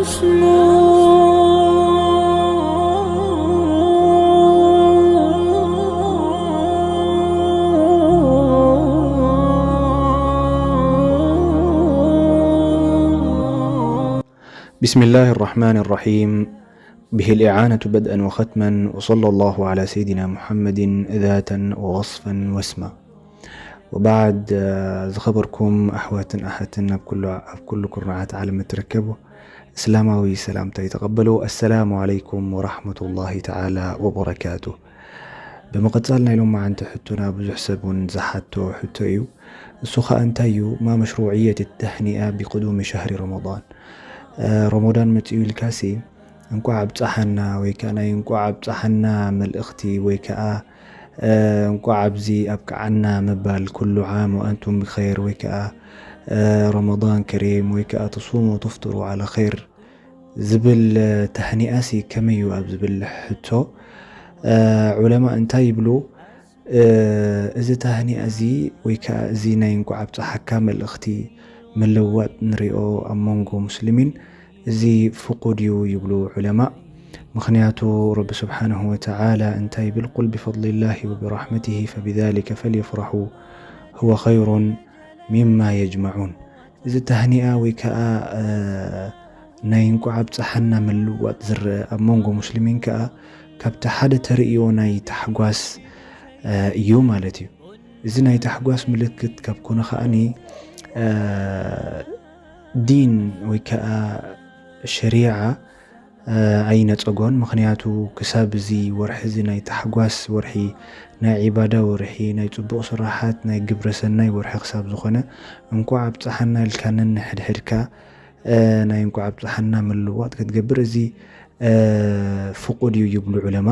بسم الله الرحمن الرحيم. به الإعانة بدءا وختما، وصلى الله على سيدنا محمد ذاتا ووصفا واسما. وبعد، ዝኸበርኩም ኣሕዋትን ኣሓትን ኣብ ኩሉ፣ ኣብ ኩሉ ኩርናዓት ዓለም እትርከቡ እስላማዊ ሰላምታይ ተቐበሉ። السلام عليكم ورحمة الله تعالى وبركاته። ብምቕጻል ናይ ሎማዓንቲ ሕቶና ብዙሕ ሰብ እውን ዝሓቶ ሕቶ እዩ። እሱ ኸኣ እንታይ እዩ? ما مشروعية التهنئة بقدوم شهر رمضان؟ ረመዳን መጺኡ ኢልካሲ እንቋዕ ኣብጻሓና ወይ ከኣ ናይ እንቋዕ ኣብጻሓና መልእኽቲ ወይ ከኣ እንቋዕ ኣብዚ ኣብቅዓና ምባል፣ ኩሉ ዓም ወኣንቱም ብኸይር ወይ ከኣ ረመዳን ከሪም ወይ ከኣ تصوموا وتفطروا على خير ዝብል ተህኒኣሲ ከመይ እዩ ኣብ ዝብል ሕቶ፣ ዑለማ እንታይ ይብሉ? እዚ ተህኒኣ እዚ ወይ ከኣ እዚ ናይ እንቋዕ ኣብጽሓካ መልእኽቲ ምልውዋጥ ንሪኦ ኣብ መንጎ ሙስሊሚን እዚ ፍቑድ እዩ ይብሉ ዑለማ። ምኽንያቱ ረቢ ስብሓንሁ ወተዓላ እንታይ ይብል? قل بفضل الله وبرحمته فبذلك فليفرحوا هو خير مما يجمعون። እዚ ታህኒኣ ወይ ከኣ ናይ እንቋዕ ኣብጽሓና ምልውዋጥ ዝረአ ኣብ መንጎ ሙስሊሚን ከኣ ካብቲ ሓደ ተርእዮ ናይ ታሕጓስ እዩ ማለት እዩ። እዚ ናይ ታሕጓስ ምልክት ካብ ኮነ ከኣኒ ዲን ወይ ከኣ ሸሪዓ ኣይነጸጎን። ምኽንያቱ ክሳብ እዚ ወርሒ እዚ ናይ ታሕጓስ ወርሒ፣ ናይ ዒባዳ ወርሒ፣ ናይ ጽቡቕ ስራሓት፣ ናይ ግብረ ሰናይ ወርሒ ክሳብ ዝኾነ እንቋዕ ኣብጽሓና ኢልካ ነንሕድሕድካ ናይ እንቋዕ ኣብጽሓና ምልውዋጥ ክትገብር እዚ ፍቑድ እዩ ይብሉ ዑለማ።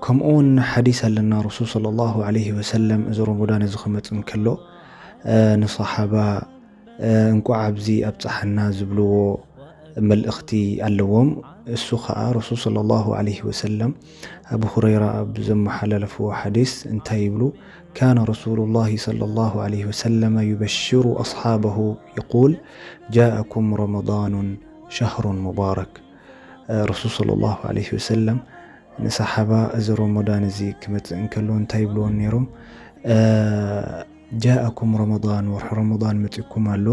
ከምኡ እውን ሓዲስ ኣለና፣ ረሱል ሰለላሁ ዐለይሂ ወሰለም እዚ ረመዳን እዚ ክመጽእ እንከሎ ንሰሓባ እንቋዕ ኣብዚ ኣብጽሓና ዝብልዎ መልእኽቲ ኣለዎም። እሱ ኸኣ ረሱል ሰለላሁ ዐለይሂ ወሰለም ኣቡ ሁረይራ ኣብ ዘመሓላለፍዎ ሓዲስ እንታይ ይብሉ? كان رسول الله صلى الله عليه وسلم يبشر أصحابه يقول: جاءكم رمضان شهر مبارك. ረሱል ሰለላሁ ዐለይሂ ወሰለም ንሰሓባ እዚ ረመዳን እዚ ክመጽእ እንከሎ እንታይ ይብልዎም ነይሮም? ጃኣኩም ረመዳን፣ ወርሒ ረመዳን መጺእኩም ኣሎ፣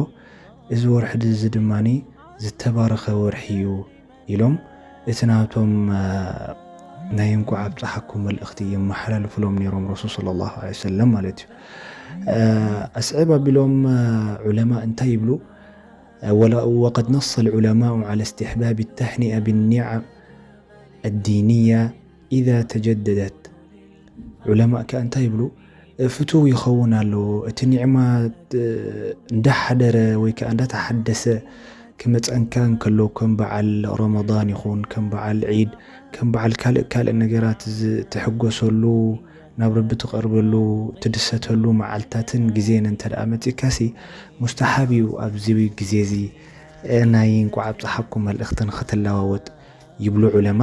እዚ ወርሒ እዚ ድማ ዝተባረኸ ወርሒ እዩ ኢሎም እቲ ናቶም ናይ እንቋዕ ኣብጽሓኩም መልእኽቲ የመሓላልፉሎም ነይሮም ረሱል ሰለላሁ ዐለይሂ ወሰለም ማለት እዩ። ኣስዕብ ኣቢሎም ዑለማ እንታይ ይብሉ? وقد نص العلماء على استحباب التهنئة بالنعم الدينية إذا تجددت. ዑለማእ ከኣ እንታይ ይብሉ? ፍቱው ይኸውን ኣሎ፣ እቲ ኒዕማ እንዳሓደረ ወይ ከኣ እንዳተሓደሰ ክመጸንካ እንከሎ፣ ከም በዓል ረመዳን ይኹን፣ ከም በዓል ዒድ፣ ከም በዓል ካልእ ካልእ ነገራት ትሕጎሰሉ፣ ናብ ረቢ ትቐርበሉ፣ ትድሰተሉ መዓልታትን ግዜን እንተ ደኣ መጺእካሲ፣ ሙስተሓብ እዩ ኣብዚ ግዜ እዚ ናይ እንቋዕ ኣብጽሓኩም መልእኽቲ ንኽትለዋወጥ ይብሉ ዑለማ።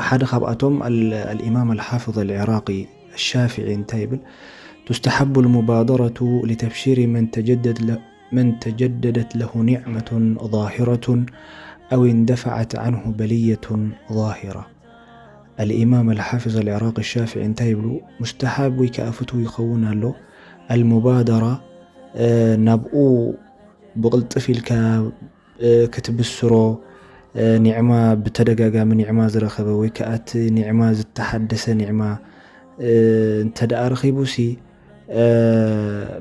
ሓደ ካብኣቶም ኣልኢማም ኣልሓፍዝ ኣልዕራቂ ኣሻፍዒ እንታይ ይብል? تستحب المبادرة لتبشير من تجدد له من تجددت له نعمة ظاهرة أو اندفعت عنه بلية ظاهرة. ኣልኢማም ኣልሓፍዝ ኣልዕራቂ ኣሻፍዒ እንታይ ይብሉ? ሙስተሓብ ወይ ከኣ ፍትው ይኸውን ኣሎ ኣልሙባደራ ናብኡ ብቕልጥፍ ኢልካ ክትብስሮ፣ ኒዕማ ብተደጋጋሚ ኒዕማ ዝረኸበ ወይ ከኣ እቲ ኒዕማ ዝተሓደሰ ኒዕማ እንተ ደኣ ረኺቡሲ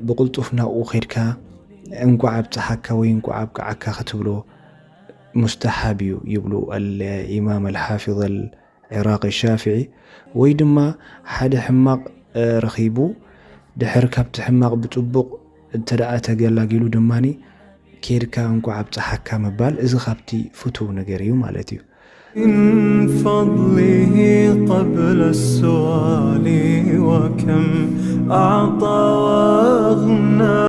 ብቕልጡፍ ናብኡ ኸይድካ እንቋዕ ኣብጽሓካ ወይ እንቋዕ ኣብቅዓካ ክትብሎ ሙስተሓብ እዩ ይብሉ ኣልኢማም ኣልሓፊዝ ኣልዒራቂ ሻፍዒ። ወይ ድማ ሓደ ሕማቕ ረኺቡ ድሕር ካብቲ ሕማቕ ብጽቡቕ እንተ ደኣ ተገላጊሉ ድማኒ ኬድካ እንቋዕ ኣብጽሓካ ምባል እዚ ካብቲ ፍቱው ነገር እዩ ማለት እዩ። من فضله قبل السؤال وكم أعطى وأغنى.